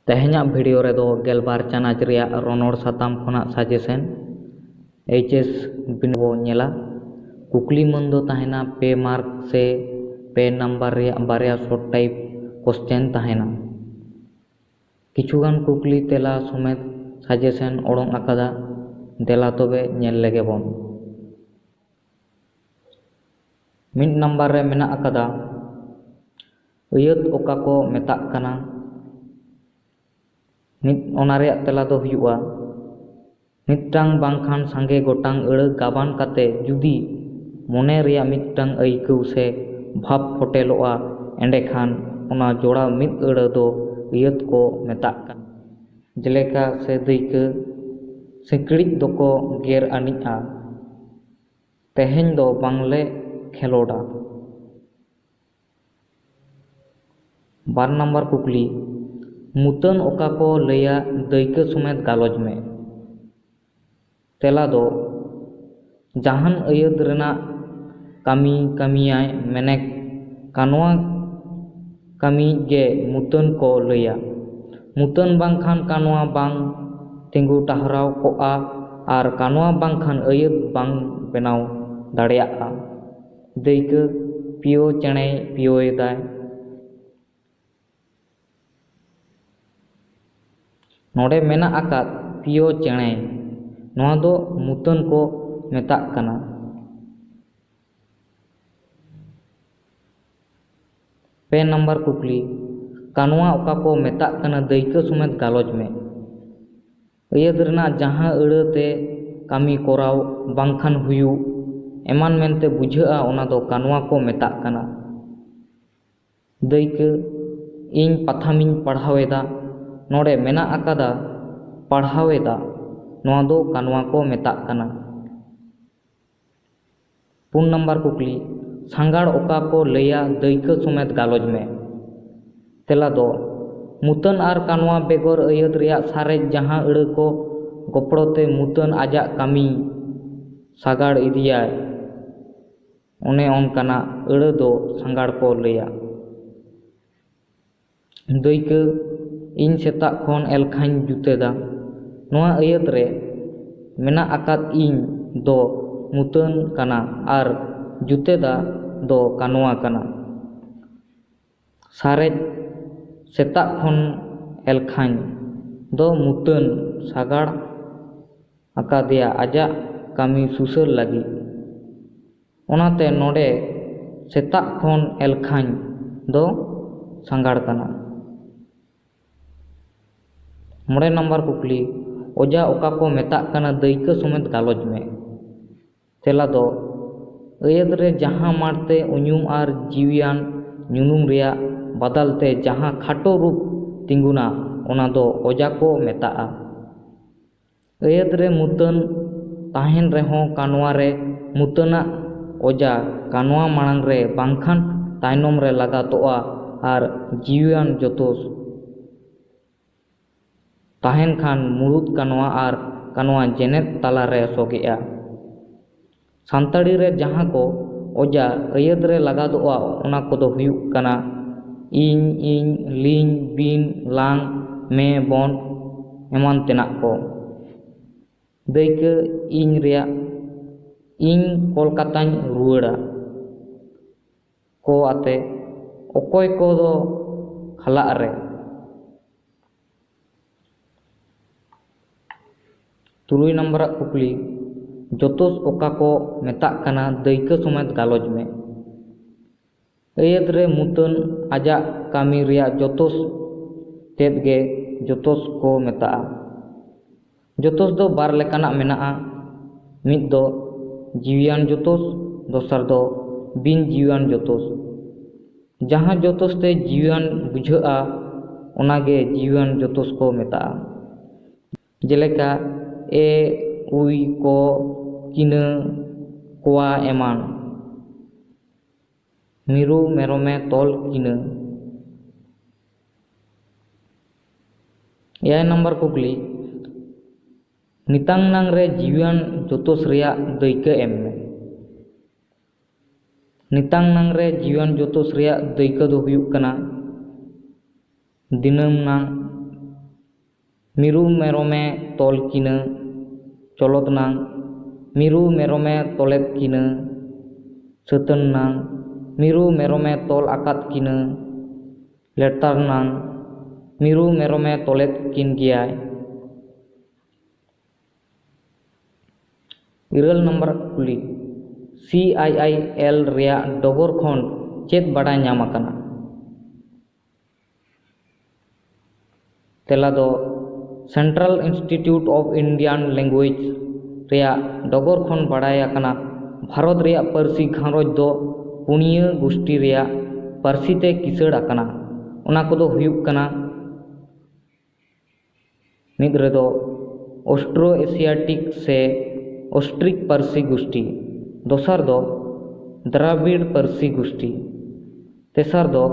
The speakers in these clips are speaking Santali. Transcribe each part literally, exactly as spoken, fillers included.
ᱛᱮᱦᱮᱧᱟᱜ ᱵᱷᱤᱰᱤᱭᱳ ᱨᱮᱫᱚ ᱜᱮᱞᱵᱟᱨ ᱪᱟᱱᱟᱪ ᱨᱮᱭᱟᱜ ᱨᱚᱱᱚᱲ ᱥᱟᱛᱟᱢ ᱠᱷᱚᱱᱟᱜ ᱥᱟᱡᱮᱥᱮᱱ ᱮᱭᱤᱪ ᱮᱥ ᱵᱤᱱᱤᱰ ᱵᱚ ᱧᱮᱞᱟ᱾ ᱠᱩᱠᱞᱤ ᱢᱟᱹᱱ ᱫᱚ ᱛᱟᱦᱮᱱᱟ ᱯᱮ ᱢᱟᱨᱠ ᱥᱮ ᱯᱮ ᱱᱟᱢᱵᱟᱨ ᱨᱮᱭᱟᱜ ᱵᱟᱨᱭᱟ ᱥᱚᱨᱴ ᱴᱟᱭᱤᱯ ᱠᱚᱥᱪᱮᱱ ᱛᱟᱦᱮᱱᱟ᱾ ᱠᱤᱪᱷᱩᱜᱟᱱ ᱠᱩᱠᱞᱤ ᱛᱮᱞᱟ ᱥᱚᱢᱮᱛ ᱥᱟᱡᱮᱥᱮᱱ ᱚᱰᱚᱝ ᱟᱠᱟᱫᱟ, ᱫᱮᱞᱟ ᱛᱚᱵᱮ ᱧᱮᱞ ᱞᱮᱜᱮ ᱵᱚᱱ᱾ ᱢᱤᱫ ᱱᱟᱢᱵᱟᱨ ᱨᱮ ᱢᱮᱱᱟᱜ ᱟᱠᱟᱫᱟ, ᱟᱹᱭᱟᱹᱛ ᱚᱠᱟ ᱠᱚ ᱢᱮᱛᱟᱜ ᱠᱟᱱᱟ? ᱢᱤᱫ, ᱚᱱᱟ ᱨᱮᱭᱟᱜ ᱛᱮᱞᱟ ᱫᱚ ᱦᱩᱭᱩᱜᱼᱟ, ᱢᱤᱫᱴᱟᱝ ᱵᱟᱝᱠᱷᱟᱱ ᱥᱟᱸᱜᱮ ᱜᱚᱴᱟᱝ ᱟᱹᱲᱟᱹ ᱜᱟᱵᱟᱱ ᱠᱟᱛᱮ ᱡᱩᱫᱤ ᱢᱚᱱᱮ ᱨᱮᱭᱟᱜ ᱢᱤᱫᱴᱟᱝ ᱟᱹᱭᱠᱟᱹᱣ ᱥᱮ ᱵᱷᱟᱵᱽ ᱯᱷᱚᱴᱮᱞᱚᱜᱼᱟ, ᱮᱸᱰᱮᱠᱷᱟᱱ ᱚᱱᱟ ᱡᱚᱲᱟᱣ ᱢᱤᱫ ᱟᱹᱲᱟᱹ ᱫᱚ ᱟᱹᱭᱟᱹᱛ ᱠᱚ ᱢᱮᱛᱟᱜ ᱠᱟᱱᱟ᱾ ᱡᱮᱞᱮᱠᱟ ᱥᱮ ᱫᱟᱹᱭᱠᱟᱹ, ᱥᱤᱸᱠᱲᱤᱡ ᱫᱚᱠᱚ ᱜᱮᱨ ᱟᱹᱱᱤᱡᱼᱟ, ᱛᱮᱦᱮᱧ ᱫᱚ ᱵᱟᱝᱞᱮ ᱠᱷᱮᱞᱳᱰᱟ᱾ ᱵᱟᱨ ᱱᱟᱢᱵᱟᱨ ᱠᱩᱠᱞᱤ, ᱢᱩᱛᱟᱹᱱ ᱚᱠᱟ ᱠᱚ ᱞᱟᱹᱭᱟ ᱫᱟᱹᱭᱠᱟᱹ ᱥᱚᱢᱮᱛ ᱜᱟᱞᱚᱪ ᱢᱮ? ᱛᱮᱞᱟ ᱫᱚ, ᱡᱟᱦᱟᱱ ᱟᱹᱭᱟᱹᱛ ᱨᱮᱱᱟᱜ ᱠᱟᱹᱢᱤ ᱠᱟᱹᱢᱤᱭᱟᱭ ᱢᱮᱱᱮᱠ ᱠᱟᱱᱣᱟ ᱠᱟᱹᱢᱤ ᱜᱮ ᱢᱩᱛᱟᱹᱱ ᱠᱚ ᱞᱟᱹᱭᱟ᱾ ᱢᱩᱛᱟᱹᱱ ᱵᱟᱝᱠᱷᱟᱱ ᱠᱟᱱᱣᱟ ᱵᱟᱝ ᱛᱤᱸᱜᱩ ᱴᱟᱦᱨᱟᱣ ᱠᱚᱜᱼᱟ ᱟᱨ ᱠᱟᱱᱣᱟ ᱵᱟᱝᱠᱷᱟᱱ ᱟᱹᱭᱟᱹᱛ ᱵᱟᱝ ᱵᱮᱱᱟᱣ ᱫᱟᱲᱮᱭᱟᱜᱼᱟ᱾ ᱫᱟᱹᱭᱠᱟᱹ, ᱯᱤᱭᱳ ᱪᱮᱬᱮᱭ ᱯᱤᱭᱳᱭᱮᱫᱟᱭ᱾ ᱱᱚᱰᱮ ᱢᱮᱱᱟᱜ ᱟᱠᱟᱫ ᱯᱤᱭᱳ ᱪᱮᱬᱮ, ᱱᱚᱣᱟ ᱫᱚ ᱢᱩᱛᱟᱹᱱ ᱠᱚ ᱢᱮᱛᱟᱜ ᱠᱟᱱᱟ᱾ ᱯᱮ ᱱᱟᱢᱵᱟᱨ ᱠᱩᱠᱞᱤ, ᱠᱟᱱᱣᱟ ᱚᱠᱟ ᱠᱚ ᱢᱮᱛᱟᱜ ᱠᱟᱱᱟ ᱫᱟᱹᱭᱠᱟᱹ ᱥᱚᱢᱮᱛ ᱜᱟᱞᱚᱪ ᱢᱮ᱾ ᱟᱹᱭᱟᱹᱛ ᱨᱮᱱᱟᱜ ᱡᱟᱦᱟᱸ ᱟᱹᱲᱟᱹ ᱛᱮ ᱠᱟᱹᱢᱤ ᱠᱚᱨᱟᱣ ᱵᱟᱝᱠᱷᱟᱱ ᱦᱩᱭᱩᱜ ᱮᱢᱟᱱ ᱢᱮᱱᱛᱮ ᱵᱩᱡᱷᱟᱹᱜᱼᱟ, ᱚᱱᱟ ᱫᱚ ᱠᱟᱱᱣᱟ ᱠᱚ ᱢᱮᱛᱟᱜ ᱠᱟᱱᱟ᱾ ᱫᱟᱹᱭᱠᱟᱹ, ᱤᱧ ᱯᱟᱛᱷᱟᱢᱤᱧ ᱯᱟᱲᱦᱟᱣ ᱮᱫᱟ, ᱱᱚᱰᱮ ᱢᱮᱱᱟᱜ ᱟᱠᱟᱫᱟ ᱯᱟᱲᱦᱟᱣ ᱮᱫᱟ, ᱱᱚᱣᱟ ᱫᱚ ᱠᱟᱱᱣᱟ ᱠᱚ ᱢᱮᱛᱟᱜ ᱠᱟᱱᱟ᱾ ᱯᱩᱱ ᱱᱟᱢᱵᱟᱨ ᱠᱩᱠᱞᱤ, ᱥᱟᱸᱜᱟᱲ ᱚᱠᱟ ᱠᱚ ᱞᱟᱹᱭᱟ ᱫᱟᱹᱭᱠᱟᱹ ᱥᱚᱢᱮᱛ ᱜᱟᱞᱚᱪ ᱢᱮ᱾ ᱛᱮᱞᱟ ᱫᱚ, ᱢᱩᱛᱟᱹᱱ ᱟᱨ ᱠᱟᱱᱣᱟ ᱵᱮᱜᱚᱨ ᱟᱹᱭᱟᱹᱛ ᱨᱮᱭᱟᱜ ᱥᱟᱨᱮᱡ ᱡᱟᱦᱟᱸ ᱟᱹᱲᱟᱹ ᱠᱚ ᱜᱚᱯᱲᱚ ᱛᱮ ᱢᱩᱛᱟᱹᱱ ᱟᱡᱟᱜ ᱠᱟᱹᱢᱤ ᱥᱟᱜᱟᱲ ᱤᱫᱤᱭᱟᱭ, ᱚᱱᱮ ᱚᱱᱠᱟᱱᱟᱜ ᱟᱹᱲᱟᱹ ᱫᱚ ᱥᱟᱸᱜᱟᱲ ᱠᱚ ᱞᱟᱹᱭᱟ᱾ ᱫᱟᱹᱭᱠᱟᱹ, ᱤᱧ ᱥᱮᱛᱟᱜ ᱠᱷᱚᱱ ᱮᱞᱠᱷᱟᱧ ᱡᱩᱛᱮᱫᱟ᱾ ᱱᱚᱣᱟ ᱟᱹᱭᱟᱹᱛ ᱨᱮ ᱢᱮᱱᱟᱜ ᱟᱠᱟᱫ ᱤᱧ ᱫᱚ ᱢᱩᱛᱟᱹᱱ ᱠᱟᱱᱟ ᱟᱨ ᱡᱩᱛᱮᱫᱟ ᱫᱚ ᱠᱟᱱᱣᱟ ᱠᱟᱱᱟ᱾ ᱥᱟᱨᱮᱡ ᱥᱮᱛᱟᱜ ᱠᱷᱚᱱ ᱮᱞᱠᱷᱟᱧ ᱫᱚ ᱢᱩᱛᱟᱹᱱ ᱥᱟᱜᱟᱲ ᱟᱠᱟᱫᱮᱭᱟ ᱟᱡᱟᱜ ᱠᱟᱹᱢᱤ ᱥᱩᱥᱟᱹᱨ ᱞᱟᱹᱜᱤᱫ᱾ ᱚᱱᱟᱛᱮ ᱱᱚᱰᱮ ᱥᱮᱛᱟᱜ ᱠᱷᱚᱱ ᱮᱞᱠᱷᱟᱧ ᱫᱚ ᱥᱟᱸᱜᱟᱲ ᱠᱟᱱᱟ᱾ ᱢᱚᱬᱮ ᱱᱟᱢᱵᱟᱨ ᱠᱩᱠᱞᱤ, ᱚᱡᱟ ᱚᱠᱟ ᱠᱚ ᱢᱮᱛᱟᱜ ᱠᱟᱱᱟ ᱫᱟᱹᱭᱠᱟᱹ ᱥᱚᱢᱮᱛ ᱜᱟᱞᱚᱪ ᱢᱮ᱾ ᱛᱮᱞᱟ ᱫᱚ, ᱟᱹᱭᱟᱹᱛ ᱨᱮ ᱡᱟᱦᱟᱸ ᱢᱟᱲᱛᱮ ᱩᱧᱩᱢ ᱟᱨ ᱡᱤᱣᱤᱭᱟᱱ ᱧᱩᱱᱩᱢ ᱨᱮᱭᱟᱜ ᱵᱟᱫᱟᱞ ᱛᱮ ᱡᱟᱦᱟᱸ ᱠᱷᱟᱴᱚ ᱨᱩᱯ ᱛᱤᱸᱜᱩᱱᱟ, ᱚᱱᱟ ᱫᱚ ᱚᱡᱟ ᱠᱚ ᱢᱮᱛᱟᱜᱼᱟ᱾ ᱟᱹᱭᱟᱹᱛ ᱨᱮ ᱢᱩᱛᱟᱹᱱ ᱛᱟᱦᱮᱱ ᱨᱮᱦᱚᱸ ᱠᱟᱱᱣᱟ ᱨᱮ ᱢᱩᱛᱟᱹᱱᱟᱜ ᱚᱡᱟ ᱠᱟᱱᱣᱟ ᱢᱟᱲᱟᱝ ᱨᱮ ᱵᱟᱝᱠᱷᱟᱱ ᱛᱟᱭᱱᱚᱢ ᱨᱮ ᱞᱟᱜᱟᱛᱚᱜᱼᱟ ᱟᱨ ᱡᱤᱣᱤᱭᱟᱱ ᱡᱚᱛᱚᱥ ᱛᱟᱦᱮᱱ ᱠᱷᱟᱱ ᱢᱩᱲᱩᱫ ᱠᱟᱱᱣᱟ ᱟᱨ ᱠᱟᱱᱣᱟ ᱡᱮᱱᱮᱫ ᱛᱟᱞᱟ ᱨᱮ ᱥᱚᱜᱮᱜᱼᱟ᱾ ᱥᱟᱱᱛᱟᱲᱤ ᱨᱮ ᱡᱟᱦᱟᱸ ᱠᱚ ᱚᱡᱟ ᱟᱹᱭᱟᱹᱛ ᱨᱮ ᱞᱟᱜᱟᱫᱚᱜᱼᱟ, ᱚᱱᱟ ᱠᱚᱫᱚ ᱦᱩᱭᱩᱜ ᱠᱟᱱᱟ ᱤᱧ, ᱤᱧ, ᱞᱤᱧ, ᱵᱤᱱ, ᱞᱟᱝ, ᱢᱮ, ᱵᱚᱱ, ᱮᱢᱟᱱ ᱛᱮᱱᱟᱜ ᱠᱚ᱾ ᱫᱟᱹᱭᱠᱟᱹ ᱤᱧ ᱨᱮᱭᱟᱜ ᱤᱧ ᱠᱳᱞᱠᱟᱛᱟᱧ ᱨᱩᱣᱟᱹᱲᱟ ᱠᱚ ᱟᱛᱮ ᱚᱠᱚᱭ ᱠᱚᱫᱚ ᱠᱷᱟᱞᱟᱜ ᱨᱮ᱾ ᱛᱩᱨᱩᱭ ᱱᱟᱢᱵᱟᱨᱟᱜ ᱠᱩᱠᱞᱤ, ᱡᱚᱛᱚᱥ ᱚᱠᱟ ᱠᱚ ᱢᱮᱛᱟᱜ ᱠᱟᱱᱟ ᱫᱟᱹᱭᱠᱟᱹ ᱥᱚᱢᱮᱛ ᱜᱟᱞᱚᱪ ᱢᱮ᱾ ᱟᱹᱭᱟᱹᱛ ᱨᱮ ᱢᱩᱛᱟᱹᱱ ᱟᱡᱟᱜ ᱠᱟᱹᱢᱤ ᱨᱮᱭᱟᱜ ᱡᱚᱛᱚᱥ ᱛᱮᱫ ᱜᱮ ᱡᱚᱛᱚᱥ ᱠᱚ ᱢᱮᱛᱟᱜᱼᱟ᱾ ᱡᱚᱛᱚᱥ ᱫᱚ ᱵᱟᱨ ᱞᱮᱠᱟᱱᱟᱜ ᱢᱮᱱᱟᱜᱼᱟ, ᱢᱤᱫ ᱫᱚ ᱡᱤᱣᱤᱭᱟᱱ ᱡᱚᱛᱚᱥ, ᱫᱚᱥᱟᱨ ᱫᱚ ᱵᱤᱱ ᱡᱤᱣᱤᱭᱟᱱ ᱡᱚᱛᱚᱥ᱾ ᱡᱟᱦᱟᱸ ᱡᱚᱛᱚᱥ ᱛᱮ ᱡᱤᱣᱤᱭᱟᱱ ᱵᱩᱡᱷᱟᱹᱜᱼᱟ, ᱚᱱᱟᱜᱮ ᱡᱤᱣᱤᱭᱟᱱ ᱡᱚᱛᱚᱥ ᱠᱚ ᱢᱮᱛᱟᱜᱼᱟ᱾ ᱡᱮᱞᱮᱠᱟ ᱮ, ᱩᱭ, ᱠᱚ, ᱠᱤᱱᱟᱹ, ᱠᱚᱣᱟ ᱮᱢᱟᱱ᱾ ᱢᱤᱨᱩ ᱢᱮᱨᱚᱢᱮ ᱛᱚᱞ ᱠᱤᱱᱟᱹ᱾ ᱮᱭᱟᱭ ᱱᱟᱢᱵᱟᱨ ᱠᱩᱠᱞᱤ, ᱱᱤᱛᱟᱝ ᱱᱟᱝ ᱨᱮ ᱡᱤᱣᱤᱭᱟᱱ ᱡᱚᱛᱚᱥ ᱨᱮᱭᱟᱜ ᱫᱟᱹᱭᱠᱟᱹ ᱮᱢ ᱢᱮ᱾ ᱱᱤᱛᱟᱝ ᱱᱟᱝ ᱨᱮ ᱡᱤᱣᱤᱭᱟᱱ ᱡᱚᱛᱚᱥ ᱨᱮᱭᱟᱜ ᱫᱟᱹᱭᱠᱟᱹ ᱫᱚ ᱦᱩᱭᱩᱜ ᱠᱟᱱᱟ ᱫᱤᱱᱟᱹᱢ ᱱᱟᱝ ᱢᱤᱨᱩ ᱢᱮᱨᱚᱢᱮ ᱛᱚᱞ ᱠᱤᱱᱟᱹ, ᱪᱚᱞᱚᱛ ᱱᱟᱝ᱾ ᱢᱤᱨᱩ ᱢᱮᱨᱚᱢᱮ ᱛᱚᱞᱮᱫ ᱠᱤᱱᱟᱹ, ᱥᱟᱹᱛᱟᱹᱱ ᱱᱟᱝ᱾ ᱢᱤᱨᱩ ᱢᱮᱨᱚᱢᱮ ᱛᱚᱞ ᱟᱠᱟᱫ ᱠᱤᱱᱟᱹ, ᱞᱮᱛᱟᱲ ᱱᱟᱝ᱾ ᱢᱤᱨᱩ ᱢᱮᱨᱚᱢᱮ ᱛᱚᱞᱮᱫ ᱠᱤᱱ ᱜᱮᱭᱟᱭ᱾ ᱤᱨᱟᱹᱞ ᱱᱟᱢᱵᱟᱨ ᱠᱩᱠᱞᱤ, ᱥᱤ ᱟᱭ ᱟᱭ ᱮᱞ ᱨᱮᱭᱟᱜ ᱰᱚᱜᱚᱨ ᱠᱷᱚᱱ ᱪᱮᱫ ᱵᱟᱰᱟᱭ ᱧᱟᱢ ᱟᱠᱟᱱᱟ? ᱛᱮᱞᱟ ᱫᱚ Central Institute of Indian Language ᱨᱮᱭᱟᱜ ᱰᱚᱜᱚᱨ ᱠᱷᱚᱱ ᱵᱟᱰᱟᱭ ᱟᱠᱟᱱᱟ, ᱵᱷᱟᱨᱚᱛ ᱨᱮᱭᱟᱜ ᱯᱟᱹᱨᱥᱤ ᱜᱷᱟᱨᱚᱸᱡᱽ ᱫᱚ ᱯᱩᱱᱭᱟᱹ ᱜᱩᱥᱴᱤ ᱨᱮᱭᱟᱜ ᱯᱟᱹᱨᱥᱤ ᱛᱮ ᱠᱤᱥᱟᱹᱬ ᱟᱠᱟᱱᱟ᱾ ᱚᱱᱟ ᱠᱚᱫᱚ ᱦᱩᱭᱩᱜ ᱠᱟᱱᱟ, ᱢᱤᱫ ᱨᱮᱫᱚ ᱚᱥᱴᱨᱳ ᱮᱥᱤᱭᱟᱴᱤᱠ ᱥᱮ ᱚᱥᱴᱨᱤᱠ ᱯᱟᱹᱨᱥᱤ ᱜᱩᱥᱴᱤ, ᱫᱚᱥᱟᱨ ᱫᱚ ᱫᱨᱟᱵᱤᱲ ᱯᱟᱹᱨᱥᱤ ᱜᱩᱥᱴᱤ, ᱛᱮᱥᱟᱨ ᱫᱚ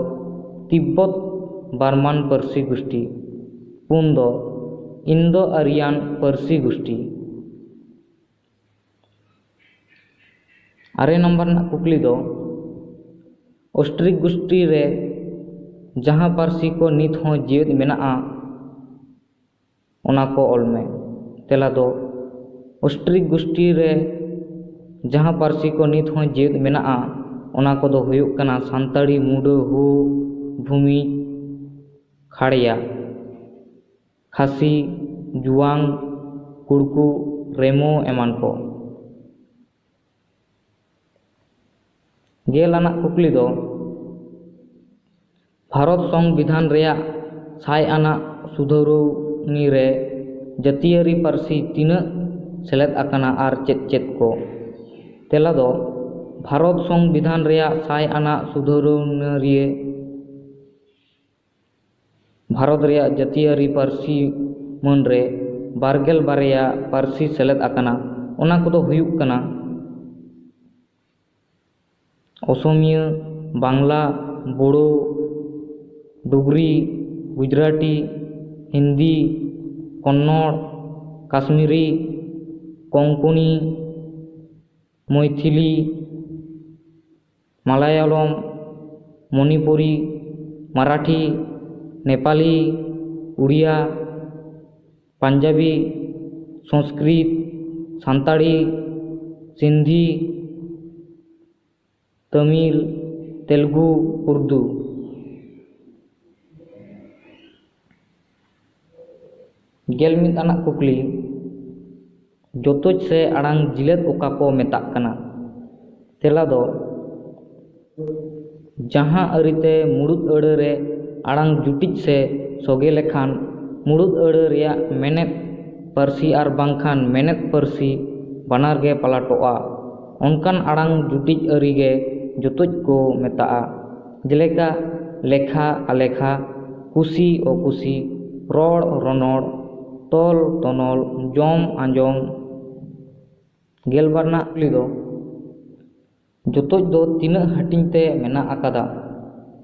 ᱛᱤᱵᱵᱚᱛ ᱵᱟᱨᱢᱟᱱ ᱯᱟᱹᱨᱥᱤ ᱜᱩᱥᱴᱤ, ᱯᱩᱱ ᱫᱚ ᱤᱱᱫᱳ ᱟᱨᱤᱭᱟᱱ ᱯᱟᱹᱨᱥᱤ ᱜᱩᱥᱴᱤ᱾ ᱟᱨᱮ ᱱᱟᱢᱵᱟᱨ ᱨᱮᱱᱟᱜ ᱠᱩᱠᱞᱤ ᱫᱚ, ᱚᱥᱴᱨᱤᱠ ᱜᱩᱥᱴᱤ ᱨᱮ ᱡᱟᱦᱟᱸ ᱯᱟᱹᱨᱥᱤ ᱠᱚ ᱱᱤᱛ ᱦᱚᱸ ᱡᱤᱣᱮᱫ ᱢᱮᱱᱟᱜᱼᱟ, ᱚᱱᱟ ᱠᱚ ᱚᱞ ᱢᱮ᱾ ᱛᱮᱞᱟ ᱫᱚ, ᱚᱥᱴᱨᱤᱠ ᱜᱩᱥᱴᱤ ᱨᱮ ᱡᱟᱦᱟᱸ ᱯᱟᱹᱨᱥᱤ ᱠᱚ ᱱᱤᱛ ᱦᱚᱸ ᱡᱤᱣᱮᱫ ᱢᱮᱱᱟᱜᱼᱟ, ᱚᱱᱟ ᱠᱚᱫᱚ ᱦᱩᱭᱩᱜ ᱠᱟᱱᱟ ᱥᱟᱱᱛᱟᱲᱤ, ᱢᱩᱰᱟᱹ, ᱦᱳ, ᱵᱷᱩᱢᱤᱡᱽ, ᱠᱷᱟᱲᱭᱟ, ᱠᱷᱟᱥᱤ, ᱡᱩᱣᱟᱝ, ᱠᱩᱲᱠᱩ, ᱨᱮᱢᱳ ᱮᱢᱟᱱ ᱠᱚ᱾ ᱜᱮᱞ ᱟᱱᱟᱜ ᱠᱩᱠᱞᱤ ᱫᱚ, ᱵᱷᱟᱨᱚᱛ ᱥᱚᱝᱵᱤᱫᱷᱟᱱ ᱨᱮᱭᱟᱜ ᱥᱟᱭ ᱟᱱᱟᱜ ᱥᱩᱫᱷᱟᱹᱨᱟᱹᱣᱱᱤ ᱨᱮ ᱡᱟᱹᱛᱤᱭᱟᱹᱨᱤ ᱯᱟᱹᱨᱥᱤ ᱛᱤᱱᱟᱹᱜ ᱥᱮᱞᱮᱫ ᱟᱠᱟᱱᱟ ᱟᱨ ᱪᱮᱫ ᱪᱮᱫ ᱠᱚ? ᱛᱮᱞᱟ ᱫᱚ, ᱵᱷᱟᱨᱚᱛ ᱥᱚᱝᱵᱤᱫᱷᱟᱱ ᱨᱮᱭᱟᱜ ᱥᱟᱭ ᱟᱱᱟᱜ ᱥᱩᱫᱷᱟᱹᱨᱟᱹᱣᱱᱤ ᱨᱮ ᱵᱷᱟᱨᱚᱛ ᱨᱮᱭᱟᱜ ᱡᱟᱹᱛᱤᱭᱟᱹᱨᱤ ᱯᱟᱹᱨᱥᱤ ᱢᱟᱹᱱ ᱨᱮ ᱵᱟᱨᱜᱮᱞ ᱵᱟᱨᱭᱟ ᱯᱟᱹᱨᱥᱤ ᱥᱮᱞᱮᱫ ᱟᱠᱟᱱᱟ᱾ ᱚᱱᱟ ᱠᱚᱫᱚ ᱦᱩᱭᱩᱜ ᱠᱟᱱᱟ ᱚᱥᱚᱢᱤᱭᱟᱹ, ᱵᱟᱝᱞᱟ, ᱵᱳᱲᱳ, ᱰᱩᱜᱽᱨᱤ, ᱜᱩᱡᱽᱨᱟᱴᱤ, ᱦᱤᱱᱫᱤ, ᱠᱚᱱᱱᱚᱲ, ᱠᱟᱥᱢᱤᱨᱤ, ᱠᱚᱝᱠᱚᱱᱤ, ᱢᱚᱭᱛᱷᱤᱞᱤ, ᱢᱟᱞᱟᱭᱟᱞᱚᱢ, ᱢᱚᱱᱤᱯᱩᱨᱤ, ᱢᱟᱨᱟᱴᱷᱤ, ᱱᱮᱯᱟᱞᱤ, ᱩᱲᱤᱭᱟ, ᱯᱟᱧᱡᱟᱵᱤ, ᱥᱚᱝᱥᱠᱨᱤᱛ, ᱥᱟᱱᱛᱟᱲᱤ, ᱥᱤᱱᱫᱷᱤ, ᱛᱟᱢᱤᱞ, ᱛᱮᱞᱜᱩ, ᱩᱨᱫᱩ᱾ ᱜᱮᱞ ᱢᱤᱫ ᱟᱱᱟᱜ ᱠᱩᱠᱞᱤ, ᱡᱚᱛᱚᱡ ᱥᱮ ᱟᱲᱟᱝ ᱡᱤᱞᱟᱹᱛ ᱚᱠᱟ ᱠᱚ ᱢᱮᱛᱟᱜ ᱠᱟᱱᱟ? ᱛᱮᱞᱟ ᱫᱚ, ᱡᱟᱦᱟᱸ ᱟᱹᱨᱤᱛᱮ ᱢᱩᱲᱩᱫ ᱟᱹᱲᱟᱹ ᱨᱮ ᱟᱲᱟᱝ ᱡᱩᱴᱤᱡ ᱥᱮ ᱥᱚᱜᱮ ᱞᱮᱠᱷᱟᱱ, ᱢᱩᱲᱩᱫ ᱟᱹᱲᱟᱹ ᱨᱮᱭᱟᱜ ᱢᱮᱱᱮᱫ ᱯᱟᱹᱨᱥᱤ ᱟᱨ ᱵᱟᱝᱠᱷᱟᱱ ᱢᱮᱱᱮᱫ ᱯᱟᱹᱨᱥᱤ ᱵᱟᱱᱟᱨ ᱜᱮ ᱯᱟᱞᱟᱴᱚᱜᱼᱟ, ᱚᱱᱠᱟᱱ ᱟᱲᱟᱝ ᱡᱩᱴᱤᱡ ᱟᱹᱨᱤ ᱜᱮ ᱡᱚᱛᱚᱡ ᱠᱚ ᱢᱮᱛᱟᱜᱼᱟ᱾ ᱡᱮᱞᱮᱠᱟ, ᱞᱮᱠᱷᱟ ᱟᱞᱮᱠᱷᱟ, ᱠᱩᱥᱤ ᱚᱠᱩᱥᱤ, ᱨᱚᱲ ᱨᱚᱱᱚᱲ, ᱛᱚᱞ ᱛᱚᱱᱚᱞ, ᱡᱚᱢ ᱟᱸᱡᱚᱢ᱾ ᱜᱮᱞ ᱵᱟᱨ ᱨᱮᱱᱟᱜ ᱠᱩᱠᱞᱤ ᱫᱚ, ᱡᱚᱛᱚᱡ ᱫᱚ ᱛᱤᱱᱟᱹᱜ ᱦᱟᱹᱴᱤᱧ ᱛᱮ ᱢᱮᱱᱟᱜ ᱟᱠᱟᱫᱟ?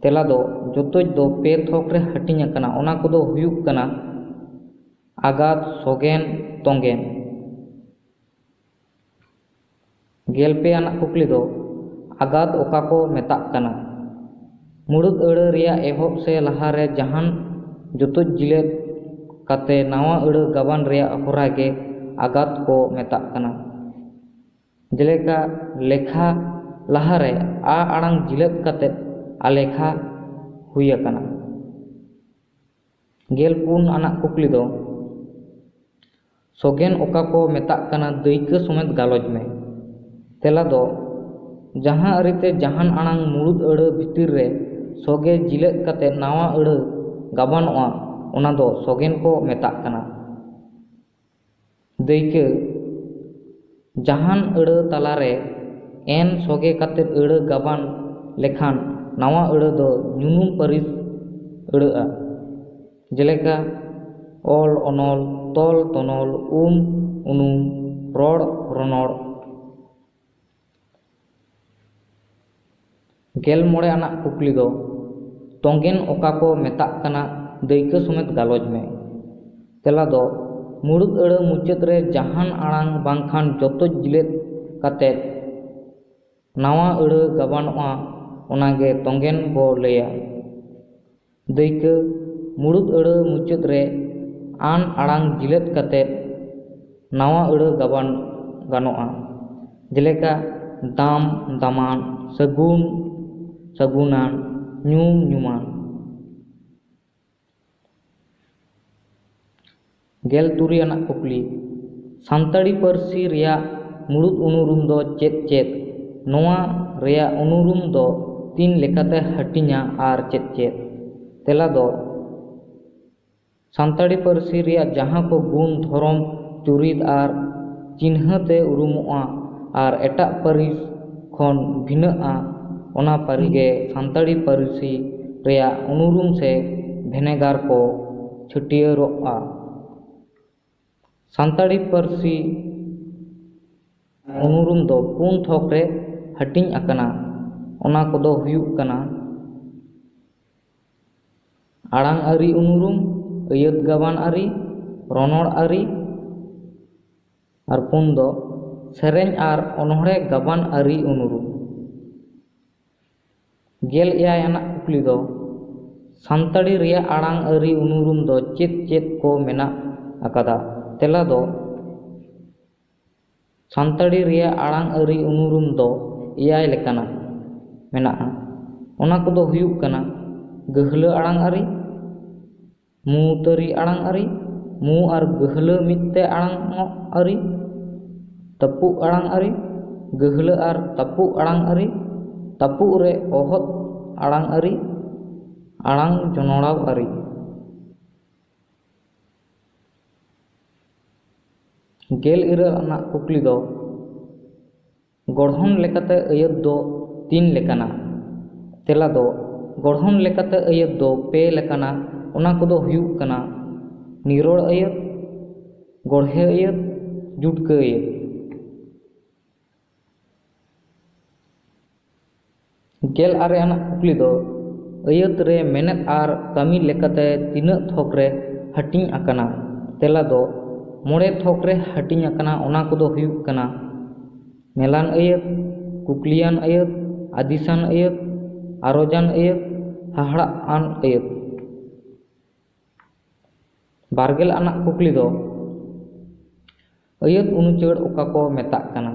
ᱛᱮᱞᱟ ᱫᱚ, ᱡᱚᱛᱚᱡ ᱫᱚ ᱯᱮ ᱛᱷᱚᱠ ᱨᱮ ᱦᱟᱹᱴᱤᱧ ᱟᱠᱟᱱᱟ᱾ ᱚᱱᱟ ᱠᱚᱫᱚ ᱦᱩᱭᱩᱜ ᱠᱟᱱᱟ ᱟᱜᱟᱛ, ᱥᱚᱜᱮᱱ, ᱛᱚᱝᱜᱮᱱ᱾ ᱜᱮᱞ ᱯᱮ ᱟᱱᱟᱜ ᱠᱩᱠᱞᱤ ᱫᱚ, ᱟᱜᱟᱛ ᱚᱠᱟ ᱠᱚ ᱢᱮᱛᱟᱜ ᱠᱟᱱᱟ? ᱢᱩᱲᱩᱫ ᱟᱹᱲᱟᱹ ᱨᱮᱭᱟᱜ ᱮᱦᱚᱵ ᱥᱮ ᱞᱟᱦᱟᱨᱮ ᱡᱟᱦᱟᱱ ᱡᱚᱛᱚᱡ ᱡᱤᱞᱟᱹᱛ ᱠᱟᱛᱮ ᱱᱟᱣᱟ ᱟᱹᱲᱟᱹ ᱜᱟᱵᱟᱱ ᱨᱮᱭᱟᱜ ᱦᱚᱨᱟ ᱜᱮ ᱟᱜᱟᱛ ᱠᱚ ᱢᱮᱛᱟᱜ ᱠᱟᱱᱟ᱾ ᱡᱮᱞᱮᱠᱟ, ᱞᱮᱠᱷᱟ ᱞᱟᱦᱟᱨᱮ ᱟ ᱟᱲᱟᱝ ᱡᱤᱞᱟᱹᱛ ᱠᱟᱛᱮ ᱟᱞᱮᱠᱷᱟ ᱦᱩᱭ ᱟᱠᱟᱱᱟ᱾ ᱜᱮᱞ ᱯᱩᱱ ᱟᱱᱟᱜ ᱠᱩᱠᱞᱤ ᱫᱚ, ᱥᱚᱜᱮᱱ ᱚᱠᱟ ᱠᱚ ᱢᱮᱛᱟᱜ ᱠᱟᱱᱟ, ᱫᱟᱹᱭᱠᱟᱹ ᱥᱚᱢᱮᱛ ᱜᱟᱞᱚᱪ ᱢᱮ᱾ ᱛᱮᱞᱟ ᱫᱚ, ᱡᱟᱦᱟᱸ ᱟᱹᱨᱤᱛᱮ ᱡᱟᱦᱟᱱ ᱟᱲᱟᱝ ᱢᱩᱲᱩᱫ ᱟᱹᱲᱟᱹ ᱵᱷᱤᱛᱤᱨ ᱨᱮ ᱥᱚᱜᱮ ᱡᱤᱞᱟᱹᱜ ᱠᱟᱛᱮ ᱱᱟᱣᱟ ᱟᱹᱲᱟᱹ ᱜᱟᱵᱟᱱᱚᱜᱼᱟ, ᱚᱱᱟ ᱫᱚ ᱥᱚᱜᱮᱱ ᱠᱚ ᱢᱮᱛᱟᱜ ᱠᱟᱱᱟ᱾ ᱫᱟᱹᱭᱠᱟᱹ, ᱡᱟᱦᱟᱱ ᱟᱹᱲᱟᱹ ᱛᱟᱞᱟᱨᱮ ᱮᱱ ᱥᱚᱜᱮ ᱠᱟᱛᱮ ᱟᱹᱲᱟᱹ ᱜᱟᱵᱟᱱ ᱞᱮᱠᱷᱟᱱ ᱱᱟᱣᱟ ᱟᱹᱲᱟᱹ ᱫᱚ ᱧᱩᱱᱩᱢ ᱯᱟᱹᱨᱤᱥ ᱟᱹᱲᱟᱹᱜᱼᱟ᱾ ᱡᱮᱞᱮᱠᱟ, ᱚᱞ ᱚᱱᱚᱞ, ᱛᱚᱞ ᱛᱚᱱᱚᱞ, ᱩᱢ ᱩᱱᱩᱢ, ᱨᱚᱲ ᱨᱚᱱᱚᱲ᱾ ᱜᱮᱞ ᱢᱚᱬᱮ ᱟᱱᱟᱜ ᱠᱩᱠᱞᱤ ᱫᱚ, ᱛᱚᱝᱜᱮᱱ ᱚᱠᱟ ᱠᱚ ᱢᱮᱛᱟᱜ ᱠᱟᱱᱟ, ᱫᱟᱹᱭᱠᱟᱹ ᱥᱚᱢᱮᱛ ᱜᱟᱞᱚᱪ ᱢᱮ᱾ ᱛᱮᱞᱟ ᱫᱚ, ᱢᱩᱲᱩᱫ ᱟᱹᱲᱟᱹ ᱢᱩᱪᱟᱹᱫ ᱨᱮ ᱡᱟᱦᱟᱱ ᱟᱲᱟᱝ ᱵᱟᱝᱠᱷᱟᱱ ᱡᱚᱛᱚ ᱡᱤᱞᱟᱹᱛ ᱠᱟᱛᱮ ᱱᱟᱣᱟ ᱟᱹᱲᱟᱹ ᱜᱟᱵᱟᱱᱚᱜᱼᱟ, ᱚᱱᱟᱜᱮ ᱛᱚᱝᱜᱮᱱ ᱵᱚ ᱞᱟᱹᱭᱟ᱾ ᱫᱟᱹᱭᱠᱟᱹ, ᱢᱩᱲᱩᱫ ᱟᱹᱲᱟᱹ ᱢᱩᱪᱟᱹᱫ ᱨᱮ ᱟᱱ ᱟᱲᱟᱝ ᱡᱤᱞᱟᱹᱛ ᱠᱟᱛᱮ ᱱᱟᱣᱟ ᱟᱹᱲᱟᱹ ᱜᱟᱵᱟᱱ ᱜᱟᱱᱚᱜᱼᱟ, ᱡᱮᱞᱮᱠᱟ ᱫᱟᱢ, ᱫᱟᱢᱟᱱ, ᱥᱟᱹᱜᱩᱱ, ᱥᱟᱹᱜᱩᱱᱟᱱ, ᱧᱩᱢ, ᱧᱩᱢᱟᱱ᱾ ᱜᱮᱞ ᱛᱩᱨᱩᱭ ᱟᱱᱟᱜ ᱠᱩᱠᱞᱤ, ᱥᱟᱱᱛᱟᱲᱤ ᱯᱟᱹᱨᱥᱤ ᱨᱮᱭᱟᱜ ᱢᱩᱲᱩᱫ ᱩᱱᱩᱨᱩᱢ ᱫᱚ ᱪᱮᱫ ᱪᱮᱫ? ᱱᱚᱣᱟ ᱨᱮᱭᱟᱜ ᱩᱱᱩᱨᱩᱢ ᱫᱚ ᱛᱤᱱ ᱞᱮᱠᱟᱛᱮ ᱦᱟᱹᱴᱤᱧᱟ ᱟᱨ ᱪᱮᱫ ᱪᱮᱫ? ᱛᱮᱞᱟ ᱫᱚ, ᱥᱟᱱᱛᱟᱲᱤ ᱯᱟᱹᱨᱥᱤ ᱨᱮᱭᱟᱜ ᱡᱟᱦᱟᱸ ᱠᱚ ᱜᱩᱱ, ᱫᱷᱚᱨᱚᱢ, ᱪᱩᱨᱤᱛ ᱟᱨ ᱪᱤᱱᱦᱟᱹ ᱛᱮ ᱩᱨᱩᱢᱚᱜᱼᱟ ᱟᱨ ᱮᱴᱟᱜ ᱯᱟᱹᱨᱤᱥ ᱠᱷᱚᱱ ᱵᱷᱤᱱᱟᱹᱜᱼᱟ, ᱚᱱᱟ ᱯᱟᱹᱨᱤᱥ ᱜᱮ ᱥᱟᱱᱛᱟᱲᱤ ᱯᱟᱹᱨᱥᱤ ᱨᱮᱭᱟᱜ ᱩᱱᱩᱨᱩᱢ ᱥᱮ ᱵᱷᱮᱱᱮᱜᱟᱨ ᱠᱚ ᱪᱷᱟᱹᱴᱭᱟᱹᱨᱚᱜᱼᱟ᱾ ᱥᱟᱱᱛᱟᱲᱤ ᱯᱟᱹᱨᱥᱤ ᱩᱱᱩᱨᱩᱢ ᱫᱚ ᱯᱩᱱ ᱛᱷᱚᱠ ᱨᱮ ᱦᱟᱹᱴᱤᱧ ᱟᱠᱟᱱᱟ᱾ ᱚᱱᱟ ᱠᱚᱫᱚ ᱦᱩᱭᱩᱜ ᱠᱟᱱᱟ ᱟᱲᱟᱝ ᱟᱹᱨᱤ ᱩᱱᱩᱨᱩᱢ, ᱟᱹᱭᱟᱹᱛ ᱜᱟᱵᱟᱱ ᱟᱹᱨᱤ, ᱨᱚᱱᱚᱲ ᱟᱹᱨᱤ, ᱟᱨ ᱯᱩᱱ ᱫᱚ ᱥᱮᱨᱮᱧ ᱟᱨ ᱚᱱᱚᱬᱦᱮ ᱜᱟᱵᱟᱱ ᱟᱹᱨᱤ ᱩᱱᱩᱨᱩᱢ᱾ ᱜᱮᱞ ᱮᱭᱟᱭ ᱟᱱᱟᱜ ᱠᱩᱠᱞᱤ ᱫᱚ, ᱥᱟᱱᱛᱟᱲᱤ ᱨᱮᱭᱟᱜ ᱟᱲᱟᱝ ᱟᱹᱨᱤ ᱩᱱᱩᱨᱩᱢ ᱫᱚ ᱪᱮᱫ ᱪᱮᱫ ᱠᱚ ᱢᱮᱱᱟᱜ ᱟᱠᱟᱫᱟ? ᱛᱮᱞᱟ ᱫᱚ, ᱥᱟᱱᱛᱟᱲᱤ ᱨᱮᱭᱟᱜ ᱟᱲᱟᱝ ᱟᱹᱨᱤ ᱩᱱᱩᱨᱩᱢ ᱫᱚ ᱮᱭᱟᱭ ᱞᱮᱠᱟᱱᱟᱜ ᱢᱮᱱᱟᱜᱼᱟ᱾ ᱚᱱᱟ ᱠᱚᱫᱚ ᱦᱩᱭᱩᱜ ᱠᱟᱱᱟ ᱜᱟᱹᱦᱞᱟᱹ ᱟᱲᱟᱝ ᱟᱹᱨᱤ, ᱢᱩᱛᱟᱹᱨᱤ ᱟᱲᱟᱝ ᱟᱹᱨᱤ, ᱢᱩ ᱟᱨ ᱜᱟᱹᱦᱞᱟᱹ ᱢᱤᱫ ᱛᱮ ᱟᱲᱟᱝᱚᱜ ᱟᱹᱨᱤ, ᱛᱟᱹᱯᱩᱜ ᱟᱲᱟᱝ ᱟᱹᱨᱤ, ᱜᱟᱹᱦᱞᱟᱹ ᱟᱨ ᱛᱟᱹᱯᱩᱜ ᱟᱲᱟᱝ ᱟᱹᱨᱤ, ᱛᱟᱹᱯᱩᱜ ᱨᱮ ᱚᱦᱚᱫ ᱟᱲᱟᱝ ᱟᱹᱨᱤ, ᱟᱲᱟᱝ ᱡᱚᱱᱚᱲᱟᱣ ᱟᱹᱨᱤ᱾ ᱜᱮᱞ ᱤᱨᱟᱹᱞ ᱟᱱᱟᱜ ᱠᱩᱠᱞᱤ ᱫᱚ, ᱜᱚᱲᱦᱚᱱ ᱞᱮᱠᱟᱛᱮ ᱟᱹᱭᱟᱹᱛ ᱫᱚ ᱛᱤᱱ ᱞᱮᱠᱟᱱᱟ? ᱛᱮᱞᱟ ᱫᱚ, ᱜᱚᱲᱦᱚᱱ ᱞᱮᱠᱟᱛᱮ ᱟᱹᱭᱟᱹᱛ ᱫᱚ ᱯᱮ ᱞᱮᱠᱟᱱᱟ᱾ ᱚᱱᱟ ᱠᱚᱫᱚ ᱦᱩᱭᱩᱜ ᱠᱟᱱᱟ ᱱᱤᱨᱚᱲ ᱟᱹᱭᱟᱹᱛ, ᱜᱚᱲᱦᱮ ᱟᱹᱭᱟᱹᱛ, ᱡᱩᱴᱠᱟᱹ ᱟᱹᱭᱟᱹᱛ᱾ ᱜᱮᱞ ᱟᱨᱮ ᱟᱱᱟᱜ ᱠᱩᱠᱞᱤ ᱫᱚ, ᱟᱹᱭᱟᱹᱛ ᱨᱮ ᱢᱮᱱᱮᱛ ᱟᱨ ᱠᱟᱹᱢᱤ ᱞᱮᱠᱟᱛᱮ ᱛᱤᱱᱟᱹᱜ ᱛᱷᱚᱠ ᱨᱮ ᱦᱟᱹᱴᱤᱧ ᱟᱠᱟᱱᱟ? ᱛᱮᱞᱟ ᱫᱚ, ᱢᱚᱬᱮ ᱛᱷᱚᱠ ᱨᱮ ᱦᱟᱹᱴᱤᱧ ᱟᱠᱟᱱᱟ᱾ ᱚᱱᱟ ᱠᱚᱫᱚ ᱦᱩᱭᱩᱜ ᱠᱟᱱᱟ ᱢᱮᱞᱟᱱ ᱟᱹᱭᱟᱹᱛ, ᱠᱩᱠᱞᱤᱭᱟᱱ ᱟᱹᱭᱟᱹᱛ, ᱟᱹᱫᱤᱥᱟᱱ ᱟᱹᱭᱟᱹᱛ, ᱟᱨᱚᱡᱟᱱ ᱟᱹᱭᱟᱹᱛ, ᱦᱟᱦᱟᱲᱟᱜ ᱟᱱ ᱟᱹᱭᱟᱹᱛ᱾ ᱵᱟᱨᱜᱮᱞ ᱟᱱᱟᱜ ᱠᱩᱠᱞᱤ ᱫᱚ, ᱟᱹᱭᱟᱹᱛ ᱩᱱᱩᱪᱟᱹᱲ ᱚᱠᱟ ᱠᱚ ᱢᱮᱛᱟᱜ ᱠᱟᱱᱟ?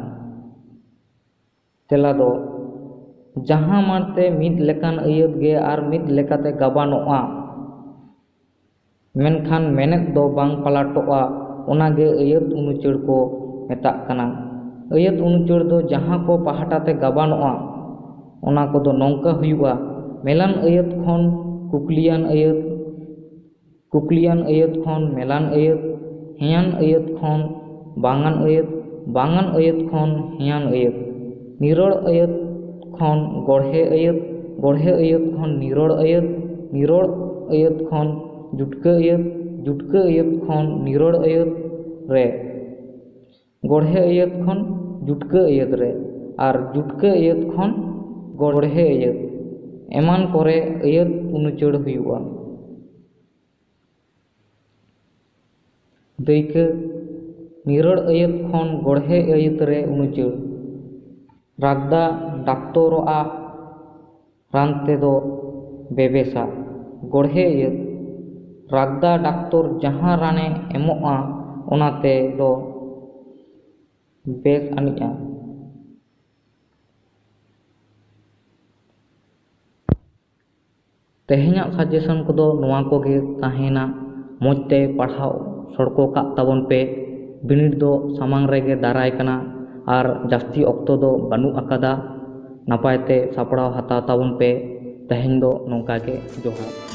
ᱛᱮᱞᱟ ᱫᱚ, ᱡᱟᱦᱟᱸ ᱢᱟᱱᱛᱮ ᱢᱤᱫ ᱞᱮᱠᱟᱱ ᱟᱹᱭᱟᱹᱛ ᱜᱮ ᱟᱨ ᱢᱤᱫ ᱞᱮᱠᱟᱛᱮ ᱜᱟᱵᱟᱱᱚᱜᱼᱟ, ᱢᱮᱱᱠᱷᱟᱱ ᱢᱮᱱᱮᱛ ᱫᱚ ᱵᱟᱝ ᱯᱟᱞᱟᱴᱚᱜᱼᱟ, ᱚᱱᱟ ᱜᱮ ᱟᱹᱭᱟᱹᱛ ᱩᱱᱩᱪᱟᱹᱲ ᱠᱚ ᱢᱮᱛᱟᱜ ᱠᱟᱱᱟ᱾ ᱟᱹᱭᱟᱹᱛ ᱩᱱᱩᱪᱟᱹᱲ ᱫᱚ ᱡᱟᱦᱟᱸ ᱠᱚ ᱯᱟᱦᱴᱟ ᱛᱮ ᱜᱟᱵᱟᱱᱚᱜᱼᱟ, ᱚᱱᱟ ᱠᱚᱫᱚ ᱱᱚᱝᱠᱟ ᱦᱩᱭᱩᱜᱼᱟ: ᱢᱮᱞᱟᱱ ᱟᱹᱭᱟᱹᱛ ᱠᱷᱚᱱ ᱠᱩᱠᱞᱤᱭᱟᱱ ᱟᱹᱭᱟᱹᱛ, ᱠᱩᱠᱞᱤᱭᱟᱱ ᱟᱹᱭᱟᱹᱛ ᱠᱷᱚᱱ ᱢᱮᱞᱟᱱ ᱟᱹᱭᱟᱹᱛ, ᱦᱮᱸᱭᱟᱱ ᱟᱹᱭᱟᱹᱛ ᱠᱷᱚᱱ ᱵᱟᱝᱟᱱ ᱟᱹᱭᱟᱹᱛ, ᱵᱟᱝᱟᱱ ᱟᱹᱭᱟᱹᱛ ᱠᱷᱚᱱ ᱦᱮᱸᱭᱟᱱ ᱟᱹᱭᱟᱹᱛ, ᱱᱤᱨᱚᱲ ᱟᱹᱭᱟᱹᱛ ᱠᱷᱚᱱ ᱜᱚᱲᱦᱮ ᱟᱹᱭᱟᱹᱛ, ᱜᱚᱲᱦᱮ ᱟᱹᱭᱟᱹᱛ ᱠᱷᱚᱱ ᱱᱤᱨᱚᱲ ᱟᱹᱭᱟᱹᱛ, ᱱᱤᱨᱚᱲ ᱟᱹᱭᱟᱹᱛ ᱠᱷᱚᱱ ᱡᱩᱴᱠᱟᱹ ᱟᱹᱭᱟᱹᱛ, ᱡᱩᱴᱠᱟᱹ ᱟᱹᱭᱟᱹᱛ ᱠᱷᱚᱱ ᱱᱤᱨᱚᱲ ᱟᱹᱭᱟᱹᱛ ᱨᱮ, ᱜᱚᱲᱦᱮ ᱟᱹᱭᱟᱹᱛ ᱠᱷᱚᱱ ᱡᱩᱴᱠᱟᱹ ᱟᱹᱭᱟᱹᱛ ᱨᱮ, ᱟᱨ ᱡᱩᱴᱠᱟᱹ ᱟᱹᱭᱟᱹᱛ ᱠᱷᱚᱱ ᱜᱚᱲᱦᱮ ᱟᱹᱭᱟᱹᱛ ᱮᱢᱟᱱ ᱠᱚᱨᱮ ᱟᱹᱭᱟᱹᱛ ᱩᱱᱩᱪᱟᱹᱲ ᱦᱩᱭᱩᱜᱼᱟ᱾ ᱫᱟᱹᱭᱠᱟᱹ, ᱱᱤᱨᱚᱲ ᱟᱹᱭᱟᱹᱛ ᱠᱷᱚᱱ ᱜᱚᱲᱦᱮ ᱟᱹᱭᱟᱹᱛ ᱨᱮ ᱩᱱᱩᱪᱟᱹᱲ᱾ ᱨᱟᱜᱽᱫᱟ ᱰᱟᱠᱛᱚᱨᱚᱜᱼᱟ ᱨᱟᱱ ᱛᱮᱫᱚ ᱵᱮᱵᱮᱥᱟ᱾ ᱜᱚᱲᱦᱮ ᱟᱹᱭᱟᱹᱛ, ᱨᱟᱜᱽᱫᱟ ᱰᱟᱠᱛᱚᱨ ᱡᱟᱦᱟᱸ ᱨᱟᱱᱮ ᱮᱢᱚᱜᱼᱟ, ᱚᱱᱟ ᱛᱮᱫᱚ ᱵᱮᱥ ᱟᱹᱱᱤᱡᱼᱟ᱾ ᱛᱮᱦᱮᱧᱟᱜ ᱥᱟᱡᱮᱥᱚᱱ ᱠᱚᱫᱚ ᱱᱚᱣᱟ ᱠᱚᱜᱮ ᱛᱟᱦᱮᱸᱭᱮᱱᱟ᱾ ᱢᱚᱡᱽ ᱛᱮ ᱯᱟᱲᱦᱟᱣ ᱥᱚᱲᱠᱚ ᱠᱟᱜ ᱛᱟᱵᱚᱱ ᱯᱮ᱾ ᱵᱤᱱᱤᱰ ᱫᱚ ᱥᱟᱢᱟᱝ ᱨᱮᱜᱮ ᱫᱟᱨᱟᱭ ᱠᱟᱱᱟ ᱟᱨ ᱡᱟᱹᱥᱛᱤ ᱚᱠᱛᱚ ᱫᱚ ᱵᱟᱹᱱᱩᱜ ᱟᱠᱟᱫᱟ᱾ ᱱᱟᱯᱟᱭ ᱛᱮ ᱥᱟᱯᱲᱟᱣ ᱦᱟᱛᱟᱣ ᱛᱟᱵᱚᱱ ᱯᱮ᱾ ᱛᱮᱦᱮᱧ ᱫᱚ ᱱᱚᱝᱠᱟ ᱜᱮ, ᱡᱚᱦᱟᱨ᱾